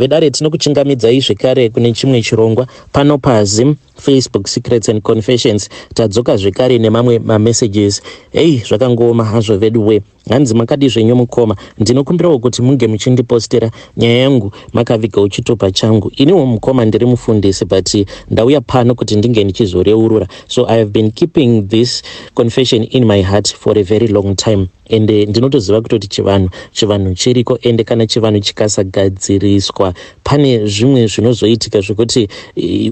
Vedare, tinokuchingamidzai zvekare kune chimwe chirongwa pano paZim Facebook Secrets and Confessions. Tadzoka zvekare nemamwe mamessages. Hei, zvakangooma hazvo veduwe. Hanzi, "Makadi zvenyu mukoma? Ndinokumbirawo kuti munge muchindipostera nyaya yangu makavigawo chitupa changu. Iniwo mukoma ndiri mufundisi, but ndauya pano kuti ndinge ndichizoreurura. So I have been keeping this confession in my heart for a very long time, ende ndinotoziva kutoti chivanhu chiriko, ende kana chivanhu chikasagadziriswa, pane zvimwe zvinozoitika zvekuti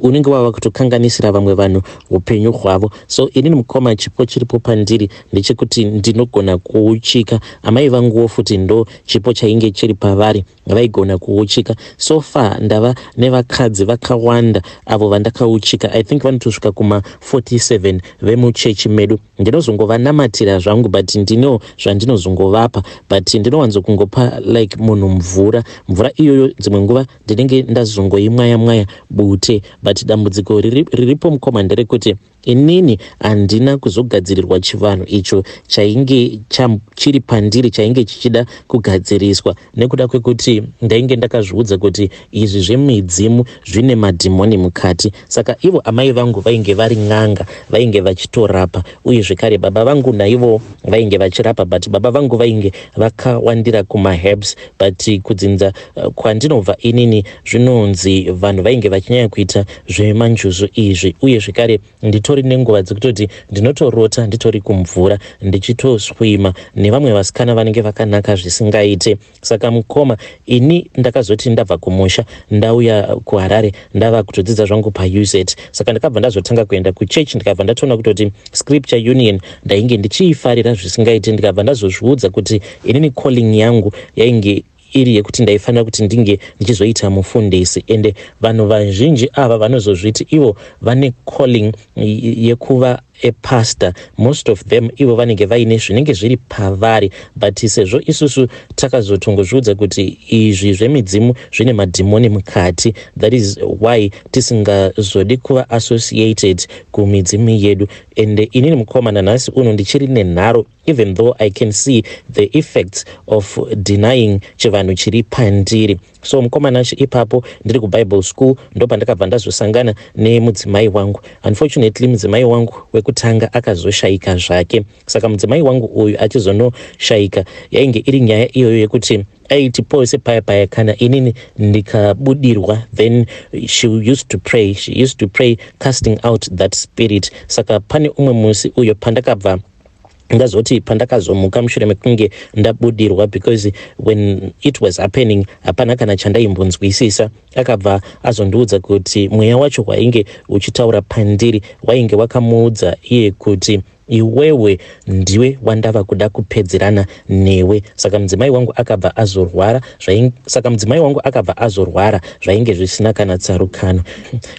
unenge wava kutokanganisira vamwe vanhu upenyu hwavo. So inini mukoma, chipo chiripo pandiri ndechekuti ndinogona kuuchika. Amai vanguwo futi ndo chipo chainge chiri pavari, vaigona kuuchika. So far ndava nevakadzi vakawanda avo vandakauchika. I think vanotosvika kuma47 vemuchechi medu. Ndinozongovanamatira zvangu, but ndino zvandinozongovapa, but ndinowanzokungopa like munhu mvura. Mvura iyoyo dzimwe nguva ndinenge ndazongoimwaya mwaya bute. But dambudziko riripo mukoma nderekuti inini handina kuzogadzirirwa chivanhu icho chainge chiri pandiri, chainge chichida kugadziriswa, nekuda kwekuti ndainge ndakazviudza kuti izvi zvemidzimu zvine madhimoni mukati. Saka ivo amai vangu vainge vari n'anga, vainge vachitorapa, uye zvekare baba vangu naivo vainge vachirapa, but baba vangu vainge vakawandira kumaherbs. But kudzinza kwandinobva inini, zvinonzi vanhu vainge vachinyanya kuita zvemanjuzu izvi. Uye zvekare nditori nenguva dzekutoti ndinotorota nditori kumvura, ndichitoswima nevamwe vasikana vanenge vakanaka zvisingaite. Saka mukoma, ini ndakazoti ndabva kumusha, ndauya kuHarare, ndava kutodzidza zvangu paUZ. Saka ndakabva ndazotanga kuenda kuchechi, ndikabva ndatoona kutoti Scripture Union ndainge ndichiifarira zvisingaite. Ndikabva ndazozviudza kuti inini calling yangu yainge iri yekuti ndaifanira kuti ndinge ndichizoita mufundisi. Ende vanhu vazhinji ava vanozozviti ivo vane calling yekuva a pastor, most of them ivo vanenge vaine zvinenge zviri pavari. But sezvo isusu takazotongozviudza kuti izvi zvemidzimu zvine madhimoni mukati, that is why tisingazodi kuva associated kumidzimu yedu. And inini mukoma, nanhasi uno ndichiri nenharo, even though I can see the effects of denying chivanhu chiri pandiri. So mukoma Nashe, ipapo ndiri kuBible school, ndopandakabva ndazosangana nemudzimai wangu. Unfortunately, mudzimai wangu wekutanga akazoshayika zvake. Saka mudzimai wangu uyu achizonoshayika, yainge iri nyaya iyoyo yekuti aiti pose paya paya kana inini ndikabudirwa, then she used to pray, she used to pray casting out that spirit. Saka pane umwe musi uyo pandakabva ndazoti pandakazomuka mushure mekunge ndabudirwa, because when it was happening hapana kana chandaimbonzwisisa, akabva azondiudza kuti mweya wacho wainge uchitaura pandiri wainge wakamuudza iye kuti, 'Iwewe ndiwe wandava kuda kupedzerana newe.' Saka mudzimai wangu akabva azorwara. Saka mudzimai wangu akabva azorwara zvainge zvisina kana tsarukano.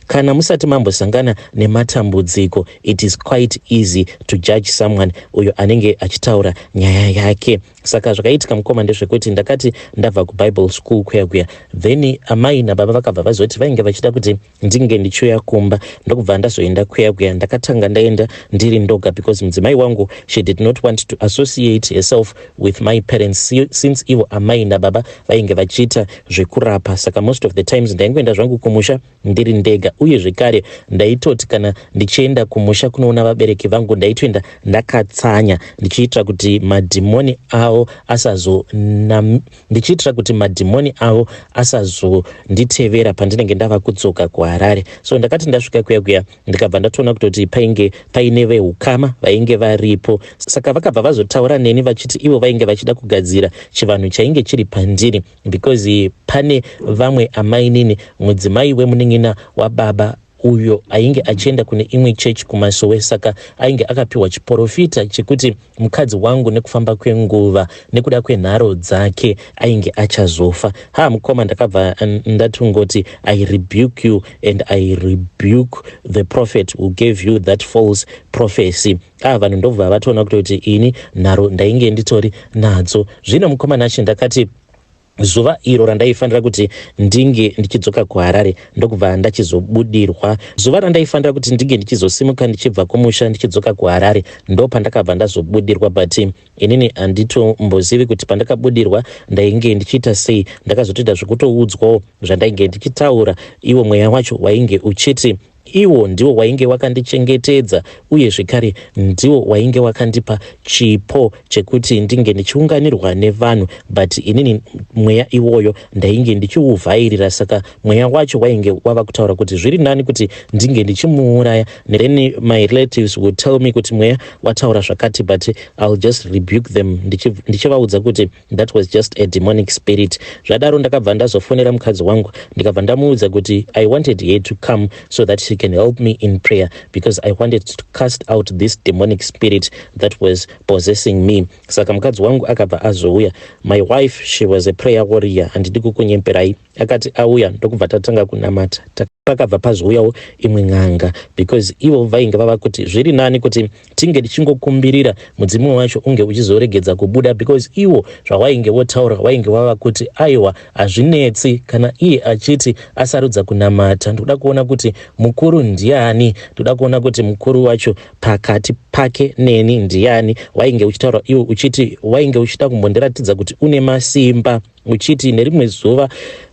Kana musati mambosangana nematambudziko, it is quite easy to judge someone uyo anenge achitaura nyaya yake. Saka zvakaitika mukoma ndezvekuti ndakati ndabva kuBible school kuya kuya, then amai nababa vakabva vazoti vainge vachida kuti ndinge ndichiuya kumba, ndokubva ndazoenda kuya kuya. Ndakatanga ndaenda ndiri ndoga because mudzimai wangu, she did not want to associate herself with my parents, since ivo amai nababa vainge vachiita zvekurapa. Saka most of the times ndaingoenda zvangu kumusha ndiri ndega. Uye zvekare ndaitoti kana ndichienda kumusha kunoona vabereki vangu, ndaitoenda ndakatsanya, ndichiitira kuti madhimoni avo asazo, ndichiitira kuti madhimoni avo asazonditevera pandinenge ndava kudzoka kuHarare. So ndakati ndasvika kuya kuya, ndikabva ndatoona kutoti painge paine veukama vainge varipo. Saka vakabva vazotaura neni vachiti ivo vainge vachida kugadzira chivanhu chainge chiri pandiri, because pane vamwe amainini, mudzimai wemunin'ina wababa, uyo ainge achienda kune imwe chechi kumasowe. Saka ainge akapiwa chiprofita chekuti mukadzi wangu nekufamba kwenguva, nekuda kwenharo dzake, ainge achazofa. Ha, mukoma, ndakabva ndatongoti, 'I rebuke you and I rebuke the prophet who gave you that false prophecy.' Ah, vanhu ndobva vatoona kutoti ini nharo ndainge nditori nadzo. Zvino mukoma Nashe, ndakati Zuva iro randaifanira kuti ndinge ndichidzoka kuHarare ndokubva ndachizobudirwa. Zuva randaifanira kuti ndinge ndichizosimuka ndichibva kumusha ndichidzoka kuHarare ndopandakabva ndazobudirwa, but inini handitombozivi kuti pandakabudirwa ndainge ndichiita sei. Ndakazotoita zvekutoudzwawo zvandainge ndichitaura, iwo mweya wacho wainge uchiti iwo ndiwo wainge wakandichengetedza uye zvekare ndiwo wainge wakandipa chipo chekuti ndinge ndichiunganirwa nevanhu, but inini mweya iwoyo ndainge ndichiuvhairira. Saka mweya wacho wainge wava kutaura kuti zviri nani kuti ndinge ndichimuuraya. Then my relatives would tell me kuti mweya wataura zvakati, but I'll just rebuke them ndichivaudza kuti that was just a demonic spirit. Zvadaro ndakabva ndazofonera mukadzi wangu, ndikabva ndamuudza kuti I wanted her to come so that she can help me in prayer because I wanted to cast out this demonic spirit that was possessing me. Saka mukadzi wangu akabva azouya. My wife, she was a prayer warrior, handidi kukunyemperai. Akati auya ndokubva tatanga kunamata. Pakabva pazouyawo imwe n'anga because ivo vainge vava kuti zviri nani kuti tinge tichingokumbirira mudzimu wacho unge uchizoregedza kubuda, because iwo zvawainge wotaura wainge wava kuti aiwa, hazvinetsi kana iye achiti asarudza kunamata. Ndoda kuona kuti mukuru ndiani, ndoda kuona kuti mukuru wacho pakati pake neni ndiani. Wainge uchitaura iwo uchiti wainge uchida kumbondiratidza kuti une masimba, uchiti nerimwe zuva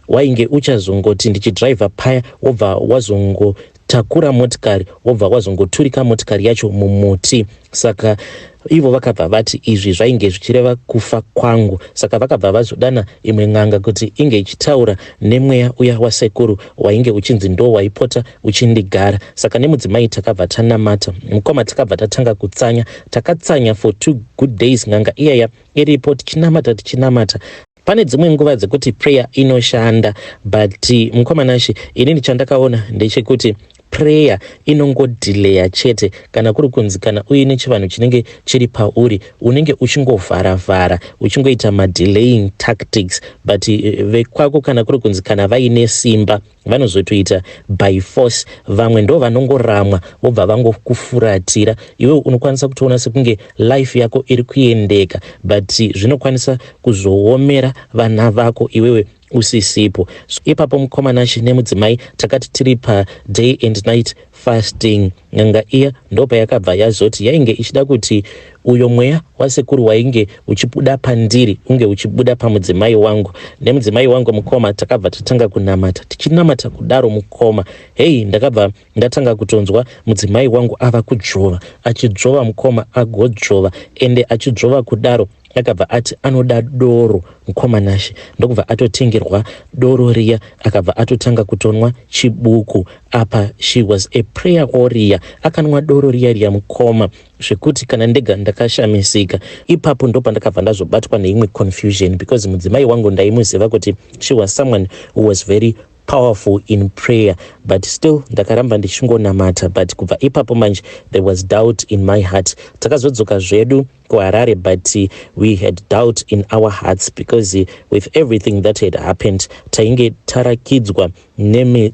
wainge uchazongoti ndichidhiraivha paya wobva wazongotakura motikari, wobva wazongoturika motikari yacho mumuti. Saka ivo vakabva vati izvi zvainge zvichireva kufa kwangu. Saka vakabva vazodana imwe n'anga kuti inge ichitaura nemweya uya wasekuru wainge uchinzi ndo waipota uchindigara. Saka nemudzimai takabva tanamata, mukoma. Takabva tatanga kutsanya. Takatsanya for 2 good days, n'anga iyaya iripo, tichinamata, tichinamata. Pane dzimwe nguva dzekuti prayer inoshanda, but mukoma Nashe, inini chandakaona ndechekuti prayer inongodhileya chete. Kana kuri kunzi kana uine chivanhu chinenge chiri pauri, unenge uchingovharavhara, uchingoita madelaying tactics, but vekwako kana kuri kunzi kana vaine simba, vanozotoita by force. Vamwe ndo vanongoramwa, vobva vangokufuratira. Iwewe unokwanisa kutoona sekunge life yako iri kuendeka, but zvinokwanisa kuzoomera vana vako iwewe usisipo. So, ipapo mukoma Nashe nemudzimai takati tiri paday and night fasting, n'anga iya ndopayakabva yazoti yainge ichida kuti uyo mweya wasekuru wainge uchibuda pandiri unge uchibuda pamudzimai wangu. Nemudzimai wangu, mukoma, takabva tatanga kunamata. Tichinamata kudaro, mukoma, hei, ndakabva ndatanga kutonzwa mudzimai wangu ava kudzvova, achidzvova, mukoma, agodzvova. Ende achidzvova kudaro akabva ati anoda doro, mukoma Nashe. Ndokubva atotengerwa doro riya, akabva atotanga kutonwa chibuku. Apa she was a prayer warrior. Akanwa doro riya riya, mukoma, zvekuti kana ndega ndakashamisika. Ipapo ndo pandakabva ndazobatwa neimwe confusion, because mudzimai wangu ndaimuziva kuti she was someone who was very powerful in prayer, but still ndakaramba ndichingonamata. But kubva ipapo manje there was doubt in my heart. Takazodzoka zvedu kuHarare, but we had doubt in our hearts because with everything that had happened, tainge tarakidzwa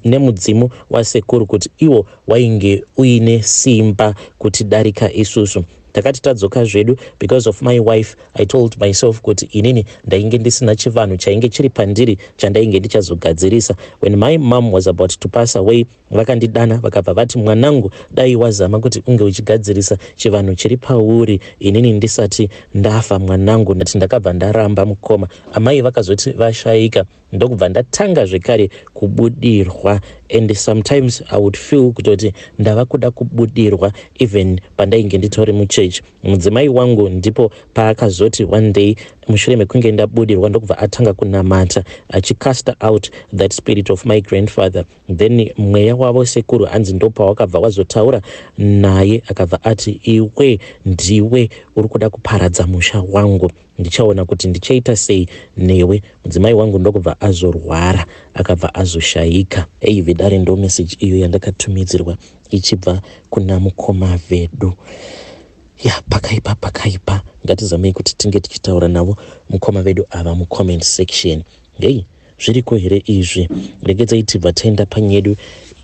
nemudzimu wasekuru kuti iwo wainge uine simba kutidarika isusu. Takati tadzoka zvedu, because of my wife, I told myself kuti inini ndainge ndisina chivanhu chainge chiri pandiri chandainge ndichazogadzirisa. When my mom was about to pass away, vakandidana, vakabva vati, "Mwanangu, dai wazama kuti unge uchigadzirisa chivanhu chiri pauri inini ndisati ndafa, mwanangu." Ndati ndakabva ndaramba, mukoma. Amai vakazoti vashayika, ndokubva ndatanga zvekare kubudirwa, and sometimes I would feel kutoti ndava kuda kubudirwa even pandainge nditori muchechi. Mudzimai wangu ndipo paakazoti one day, mushure mekunge ndabudirwa, ndokubva atanga kunamata achicasta out that spirit of my grandfather. Then mweya wavo sekuru hanzi ndopawakabva wazotaura naye, akabva ati, "Iwe ndiwe uri kuda kuparadza musha wangu, ndichaona kuti ndichaita sei newe." Mudzimai wangu ndokubva azorwara, akabva azoshayika. Ei vedare, ndo meseji iyo yandakatumidzirwa ichibva kuna mukoma vedu. Ya, pakaipa, pakaipa. Ngatizamei kuti tinge tichitaura navo mukoma vedu ava mucomment section. Hei, zviriko here izvi? Regedzai tibva taenda panyedu.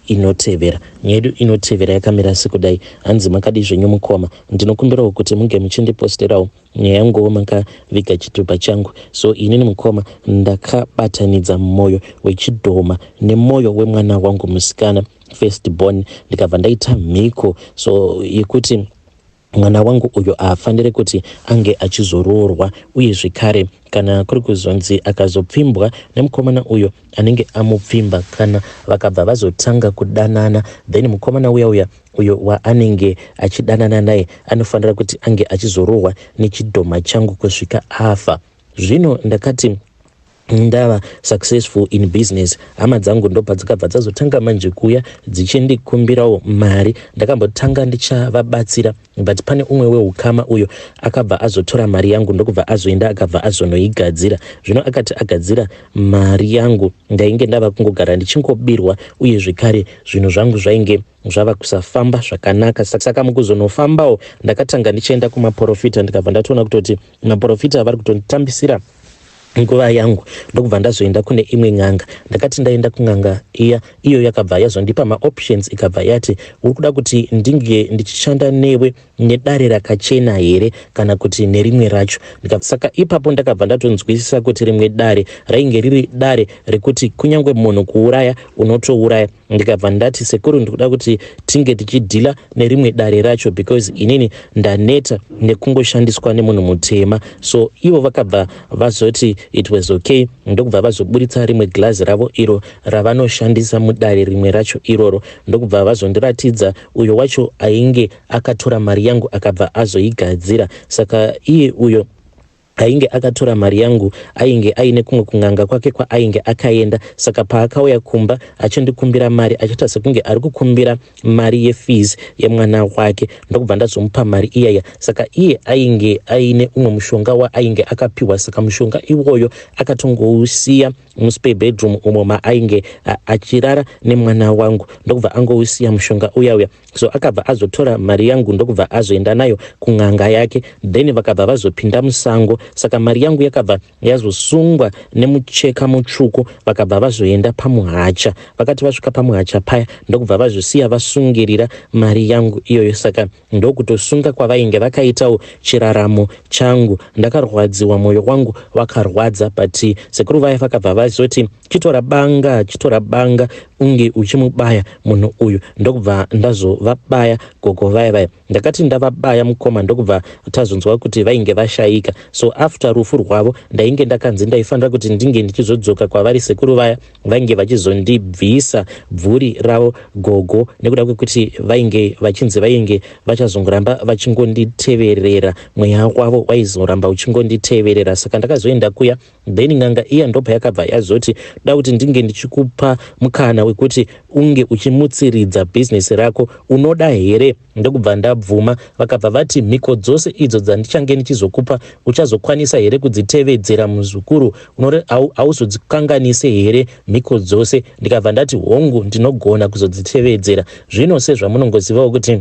inotevera. Nyaya yedu inotevera yakamira sekudai. Hanzi makadii zvenyu mukoma? Ndinokumbirawo kuti munge muchindiposterawo nyaya yanguwo makaviga chitupa changu. So inini mukoma ndakabatanidza moyo wechidhoma nemoyo wemwana wangu musikana first born ndikabva ndaita mhiko so yekuti mwana wangu uyo haafanire kuti ange achizoroorwa uye zvekare kana kuri kuzonzi akazopfimbwa nemukomana uyo anenge amupfimba kana vakabva vazotanga kudanana then mukomana uya uya uyo waanenge achidanana naye anofanira kuti ange achizorohwa nechidhoma changu kusvika afa. Zvino ndakati ndava successful in business hama dzangu ndobva dzakabva dzazotanga manje kuuya dzichindikumbirawo mari. Ndakambotanga ndichavabatsira but pane umwe weukama uyo akabva azotora mari yangu ndokubva azoenda akabva azonoigadzira. Zvino akati agadzira mari yangu ndainge ndava kungogara ndichingobirwa uye zvekare zvinhu zvangu zvainge zvava kusafamba zvakanaka. Saka mukuzonofambawo ndakatanga ndichienda kumaporofita ndikabva ndatoona kutoti maporofita vari kutonditambisira nguva yangu ndokubva ndazoenda kune imwe n'anga. Ndakati ndaenda kun'anga iya, iyo yakabva yazondipa maoptions ikabva yati uri kuda kuti ndinge ndichishanda newe nedare rakachena here kana kuti nerimwe racho. Saka ipapo ndakabva ndatonzwisisa kuti rimwe dare rainge riri dare rekuti kunyange munhu kuuraya unotouraya. Ndikabva ndati sekuru ndikuda kuti tinge tichidhila nerimwe dare racho because inini ndaneta nekungoshandiswa nemunhu mutema. So ivo vakabva vazoti it was okay ndokubva vazoburitsa rimwe glazi ravo iro ravanoshandisa mudare rimwe racho iroro ndokubva vazondiratidza uyo wacho ainge akatora mari yangu akabva azoigadzira. Saka iye uyo ainge akatora mari yangu ainge aine kumwe kun'anga kwake kwaainge akaenda. Saka paakauya kumba achindikumbira mari achiita sekunge ari kukumbira mari yefees yemwana wake ndokubva ndazomupa mari iyaya. Saka iye ainge aine umwe mushonga waainge akapiwa, saka mushonga iwoyo akatongousiya muspare bedroom umo maainge achirara nemwana wangu ndokubva angousiya mushonga uya uya. So akabva azotora mari yangu ndokubva azoenda nayo kun'anga yake, then vakabva vazopinda musango. Saka mari yangu yakabva yazosungwa nemucheka mutsvuku, vakabva vazoenda pamuhacha. Vakati vasvika pamuhacha paya ndokubva vazosiya vasungirira mari yangu iyoyo. Saka ndokutosunga kwavainge vakaitawo chiraramo changu. Ndakarwadziwa, mwoyo wangu wakarwadza, but sekuru vaya vakabva vazoti chitora banga, chitora banga unge uchimubaya munhu uyu. Ndokubva ndazovabaya gogo vaya vaya. Ndakati ndavabaya mukoma ndokubva tazonzwa kuti vainge vashaika. So after rufu rwavo ndainge ndakanzi ndaifanira kuti ndinge ndichizodzoka kwavari sekuru vaya vainge vachizondibvisa bvuri ravo gogo nekuda kwekuti vainge vachinzi vainge vachazongoramba vachingonditeverera, mweya wavo waizoramba uchingonditeverera. Saka ndakazoenda kuya, then n'anga iya ndopayakabva yazoti da kuti ndinge ndichikupa mukana wekuti unge uchimutsiridza bhizinesi rako, unoda here? Ndokubva ndabvuma. Vakabva vati mhiko dzose idzo dzandichange ndichizokupa uchazokwanisa here kudzitevedzera muzukuru, hauzodzikanganise here mhiko dzose? Ndikabva ndati hongu, ndinogona kuzodzitevedzera. Zvino sezvamunongozivawo kuti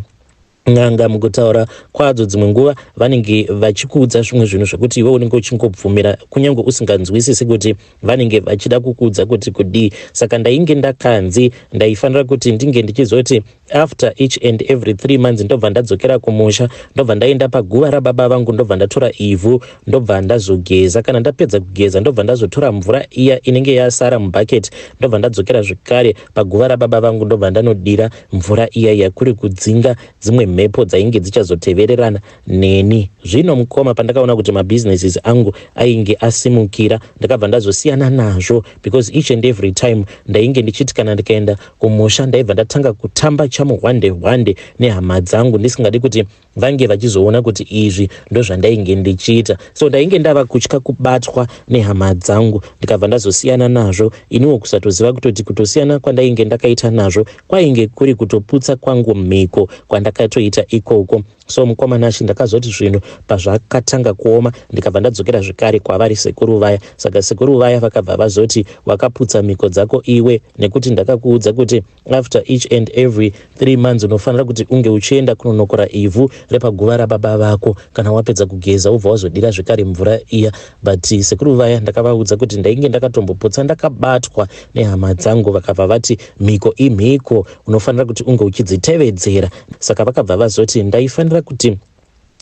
n'anga mukutaura kwadzo dzimwe nguva vanenge vachikuudza zvimwe zvinhu zvekuti iwe unenge uchingobvumira kunyange usinganzwisisi kuti vanenge vachida kukuudza kuti kudii. Saka ndainge ndakanzi ndaifanira kuti ndinge ndichizoti after each and every 3 months ndobva ndadzokera kumusha, ndobva ndaenda paguva rababa vangu, ndobva ndatora ivhu, ndobva ndazogeza. Kana ndapedza kugeza ndobva ndazotora mvura iya inenge yasara mubhaketi, ndobva ndadzokera zvekare paguva rababa vangu, ndobva ndanodira mvura iya iya kuri kudzinga dzimwe mhepo dzainge dzichazotevererana neni. Zvino mukoma, pandakaona kuti mabusinesses angu ainge asimukira, ndakabva ndazosiyana nazvo because each and every time ndainge ndichiti kana ndikaenda kumusha ndaibva ndatanga kutamba chamuhwande hwande nehama dzangu, ndisingadi kuti vange vachizoona kuti izvi ndozvandainge ndichiita. So ndainge ndava kutya kubatwa nehama dzangu, ndikabva ndazosiyana nazvo. Iniwo kusatoziva kutoti kutosiyana kwandainge ndakaita nazvo kwainge kuri kutoputsa kwangu mhiko kwandakatoita ikoko. So mukoma Nashe, ndakazoti zvinhu pazvakatanga kuoma ndikabva ndadzokera zvekare kwavari sekuru vaya. Saka sekuru vaya vakabva vazoti wakaputsa mhiko dzako iwe, nekuti ndakakuudza kuti after each and every 3 months unofanira kuti unge uchienda kunonokora ivhu repaguva rababa vako. Kana wapedza kugeza wobva wazodira zvekare mvura iya. But sekuru vaya ndakavaudza kuti ndainge ndakatombopotsa ndakabatwa nehama dzangu, vakabva vati mhiko imhiko, unofanira kuti unge uchidzitevedzera. Saka vakabva vazoti ndaifanira kuti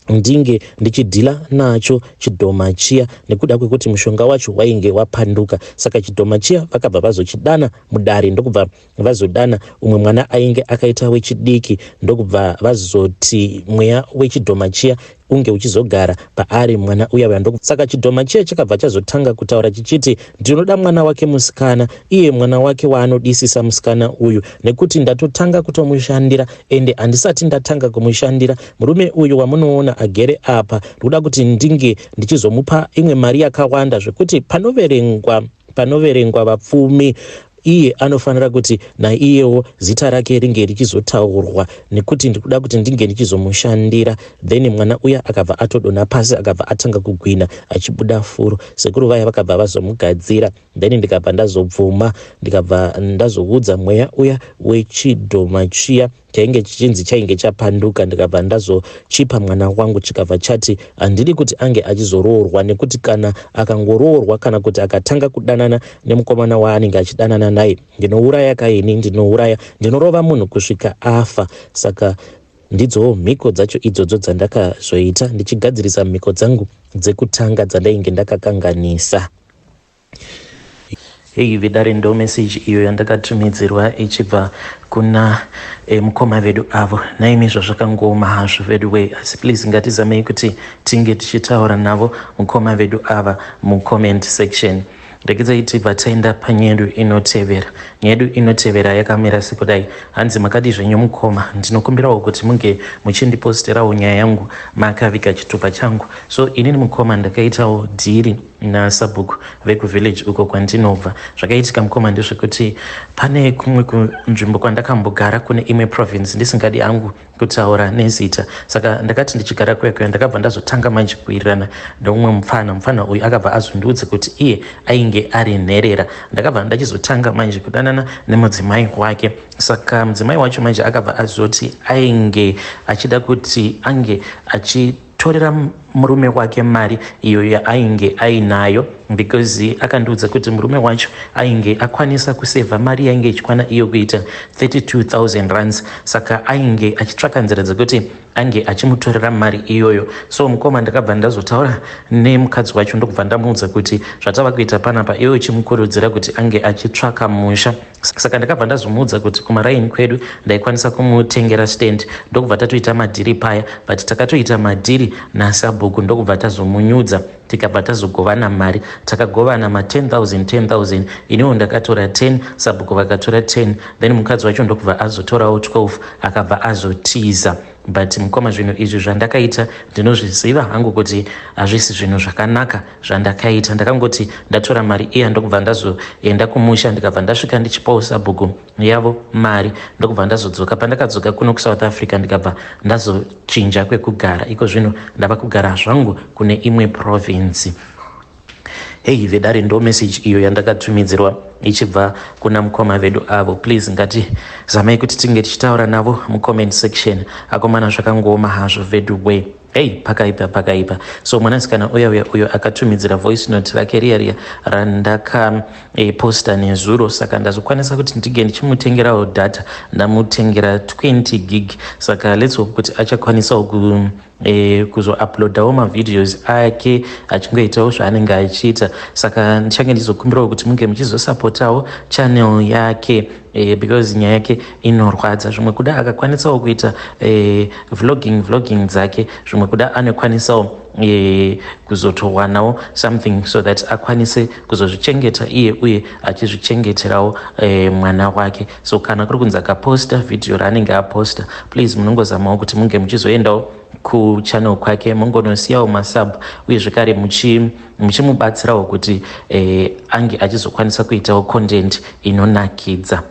ndinge ndichidhila nacho chidhoma chiya nekuda kwekuti mushonga wacho wainge wapanduka. Saka chidhoma chiya vakabva vazochidana mudare, ndokubva vazodana umwe mwana ainge akaita wechidiki, ndokubva vazoti mweya wechidhoma chiya unge uchizogara paari mwana uya uya. Saka chidhoma chiya chakabva chazotanga kutaura chichiti ndinoda mwana wake musikana, iye mwana wake waanodisisa musikana uyu, nekuti ndatotanga kutomushandira ende handisati ndatanga kumushandira. Murume uyu wamunoona agere apa, ndikuda kuti ndinge ndichizomupa imwe mari yakawanda zvekuti panoverengwa vapfumi, iye anofanira kuti naiyewo zita rake ringe richizotaurwa, nekuti ndikuda kuti ndinge ndichizomushandira. Then mwana uya akabva atodonha pasi, akabva atanga kugwina achibuda furo. Sekuru vaya vakabva vazomugadzira. Then ndikabva ndazobvuma, ndikabva ndazoudza mweya uya wechidhoma chiya chainge chichinzi chainge chapanduka, ndikabva ndazochipa mwana wangu. Chikabva chati handidi kuti ange achizoroorwa, nekuti kana akangoroorwa kana kuti akatanga kudanana nemukomana waanenge achidanana naye, ndinouraya kaini, ndinouraya, ndinorova munhu kusvika afa. Saka ndidzowo mhiko dzacho idzodzo dzandakazoita ndichigadzirisa mhiko dzangu dzekutanga dzandainge ndakakanganisa. Hei vedare, ndo message iyo yandakatumidzirwa ichibva kuna mukoma vedu avo. Naimi zvazvakangooma hazvo vedu wei, asi please ngatizamei kuti tinge tichitaura navo mukoma vedu ava mucomment section. Regedzai tibva taenda panyedu inotevera. Nyedu inotevera yakamira sekudai. Hanzi, makadi zvenyu mukoma? Ndinokumbirawo kuti munge muchindiposterawo nyaya yangu makaviga chitupa changu. So inini mukoma ndakaitawo dhiri nasabhuku vekuvillage uko kwandinobva. Zvakaitika mukoma ndezvekuti pane kumwe kunzvimbo kwandakambogara kune imwe province, ndisingadi hangu kutaura nezita. Saka ndakati ndichigara kuya kuya, ndakabva ndazotanga manje kuwirirana neumwe mupfana. Mupfana uyu akabva azondiudza kuti iye ainge ari nherera. Ndakabva ndachizotanga manje kudanana nemudzimai wake. Saka mudzimai wacho manje akabva azoti ainge achida kuti ange achitorera murume wake mari iyo yaainge ainayo, because akandiudza kuti murume wacho ainge akwanisa kusevha mari yainge ichikwana iyo kuita 32,000 rands. Saka ainge achitsvaka nzira dzekuti ange achimutorera mari iyoyo. So mukoma, ndakabva ndazotaura nemukadzi wacho, ndokubva ndamuudza kuti zvatava kuita panapa, iwe uchimukurudzira kuti ange achitsvaka musha. Saka ndakabva ndazomuudza kuti kumaraini kwedu ndaikwanisa kumutengera stand, ndokubva tatoita madhiri paya. But takatoita madhiri nasabhuku, ndokubva tazomunyudza, tikabva tazogovana mari. Takagovana ma10 000 10,000. Iniwo ndakatora 10, sabhuku vakatora 10, then mukadzi wacho ndokubva azotorawo 12, akabva azotiza. But mukoma, zvinhu izvi zvandakaita ndinozviziva hangu kuti hazvisi zvinhu zvakanaka zvandakaita. Ndakangoti ndatora mari iya, ndokubva ndazoenda kumusha, ndikabva ndasvika ndichipawo sabhuku yavo mari, ndokubva ndazodzoka. Pandakadzoka kuno kuSouth Africa, ndikabva ndazochinja kwekugara. Iko zvino ndava kugara zvangu kune imwe province. Hei vedare, ndo message iyo yandakatumidzirwa ichibva kuna mukoma vedu avo. Please ngatizamai kuti tinge tichitaura navo mucomment section. Akomana, zvakangooma hazvo vedu way. Hei, pakaipa, pakaipa. So mwanasikana uya uya uyo akatumidzira voice note rake riya riya randakaposta nezuro, saka ndazokwanisa kuti ndinge ndichimutengerawo data. Ndamutengera 20 gig, saka let's hope kuti achakwanisawo kuzouploadawo mavideos ake achingoitawo zvaanenge achiita. Saka ndichange ndichizokumbirawo kuti munge muchizosapotawo channel yake because nyaya yake inorwadza. Zvimwe kuda akakwanisawo kuita vlogging dzake, zvimwe kuda anokwanisawo kuzotowanawo something so that akwanise kuzozvichengeta iye uye achizvichengeterawo mwana wake. So kana kuri kunzi akaposta vhidhiyo raanenge aposta, please munongozamawo kuti munge muchizoendawo kuchannel kwake, mungonosiyawo masub, uye zvekare muchimubatsirawo kuti ange achizokwanisa kuitawo content inonakidza.